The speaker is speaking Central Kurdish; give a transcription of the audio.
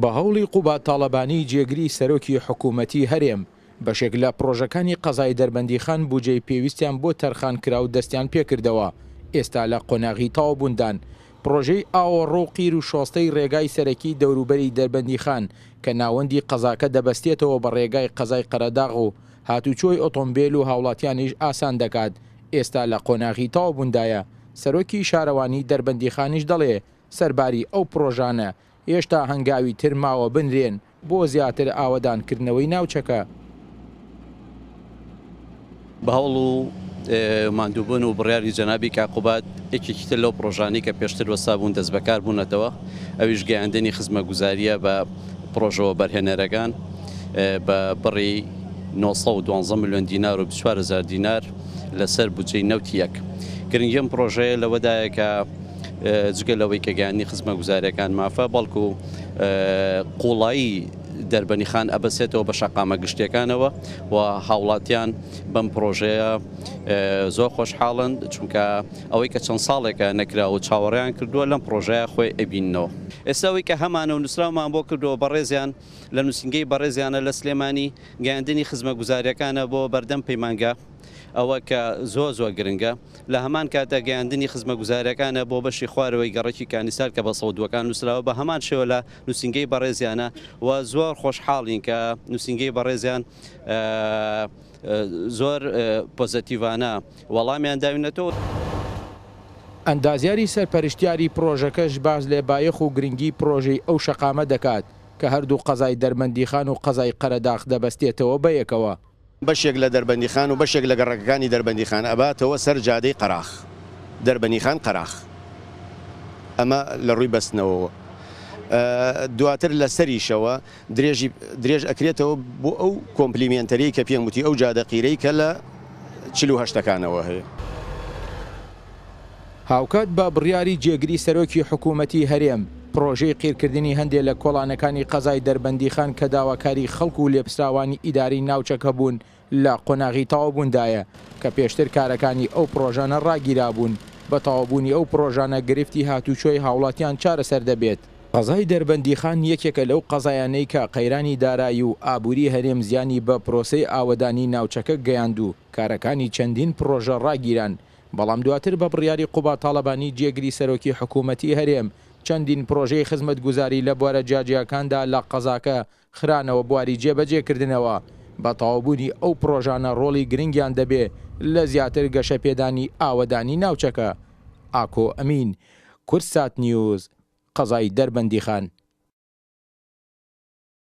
بە هەوڵی قوباد تاڵەبانی جێگری سەرۆکی حکوومەتی هەرێم، بەشێک لە پڕۆژەکانی قەزای دەربەندیخان بوجەی پێویستیان بۆ تەرخان کرا و دەستیان پێکردەوە، ئێستا لە قۆناغی تەواوبووندان. پڕۆژەی ئاوەڕۆ و قیر و شۆستەی ڕێگای سەرەکی دەوروبەری دەربەندیخان کە ناوەندی قەزاکە دەبەستێتەوە بە ڕێگای قەزای قەرەداغ و هاتوچۆی ئۆتۆمبێل و هاوڵاتیانیش ئاسان دەکات، ئێستا لە قۆناغی تەواوبووندایە، سەرۆکی شارەوانی دەربەندیخانیش دەڵێ، سەرباری ئەو پڕۆژانە، هێشتا هەنگاوی تر ماوە بنرێن بۆ زیاتر ئاوەدانکردنەوەی ناوچەکە. بە هەوڵ و ماندووبوون و بڕیاری جەنابی کاک قوباد یەکێکی تر لەو پڕۆژانەی کە پێشتر وەستابوون دەستبەکار بوونەتەوە ئەویش گەیاندنی خزمەگوزارییە بە پڕۆژە وەبەرهێنەرەکان بە بڕی 912 ملیۆن دینار و 24 هەزار دینار لەسەر بودجەی نەوتی یەک. گرنگی ئەم پڕۆژەیە لەوەدایە کە جگە لەوەی کە گەیاندنی خزمەگوزارییەکان مافە، بەڵکو قوڵایی دەربەنیخان ئەبەسێتەوە بە شەقامە گشتیەکانەوە و هاوڵاتیان بەم پڕۆژەیە زۆر خۆشحاڵن، چونکە ئەوەی کە چەند ساڵێکە نەکرا و چاوەڕێیان کردووە لەم پڕۆژەیە خۆی ئەبیننەوە. ئێستا ئەوەی کە هەمانە و نووسراومان بۆ کردووە بەڕێزیان لە نووسینگەی بەڕێزیانە لە سلێمانی گەیاندنی خزمەگوزارییەکانە بۆ بەردەم پەیمانگا ئەوە کە زۆر زۆر گرنگە. لە هەمان کاتدا گەیاندنی خزمەگوزارییەکانە بۆ بەشی خوارەوەی گەڕەکی کانیسار کە بە سەودووەکان نووسراوە بە هەمان شێوە لە نووسینگەی بەڕێزیانە و زۆر خۆشحاڵین کە نووسینگەی بەڕێزیان زۆر پۆزەتیڤانە وەڵامیان داوینەتەوە. ئەندازیاری سەرپەرشتیاری پڕۆژەکەش باس لە بایەخ و گرنگی پڕۆژەی ئەو شەقامە دەکات کە هەردوو قەزای دەربەندیخان و قەزای قەرەداخ دەبەستێتەوە بەیەکەوە. بەشێک لە دەربەندیخان و بەشێک لە گەڕەکەکانی دەربەندیخان ئەباتەوە سەر جادەی قەراخ، دەربەنیخان قەراخ، ئەمە لە ڕووی بەستنەوەوە. دواتر لە سەریشەوە درێژی درێژ ئەکرێتەوە بۆ ئەو complementary ەی کە پێم وتی ئەو جادە قیرەی کە لە 48ەکانەوە هەیە. هاوکات بە بڕیاری جێگری سەرۆکی حکوومەتی هەرێم، پڕۆژەی قیرکردنی هەندێ لە کۆڵانەکانی قەزای دەربەندیخان کە داواکاری خەڵک و لێپسراوانی ئیدارەی ناوچەکە بوون لە قۆناغی تەواوبووندایە کە پێشتر کارەکانی ئەو پڕۆژانە ڕاگیرابوون، بە تەواوبوونی ئەو پڕۆژانە گرفتی هاتووچۆی هاوڵاتیان چارەسەر دەبێت. قەزای دەربەندیخان یەکێکە لەو قەزایانەی کە قەیرانی دارایی و ئابووری هەرێم زیانی بە پرۆسەی ئاوەدانی ناوچەکە گەیاند و کارەکانی چەندین پڕۆژە ڕاگیران، بەڵام دواتر بە بڕیاری قوباد تاڵەبانی جێگری سەرۆکی حکوومەتی هەرێم چەندین پڕۆژەی خزمەتگوزاری لە بوارە جیاجیاکاندا لە قەزاکە خرانەوە بواری جێبەجێکردنەوە، بە تەواوبوونی ئەو پڕۆژانە ڕۆڵی گرنگیان دەبێ لە زیاتر گەشەپێدانی ئاوەدانی ناوچەکە. ئاکۆ ئەمین، کوردسات نیوز، قەزای دەربەندیخان.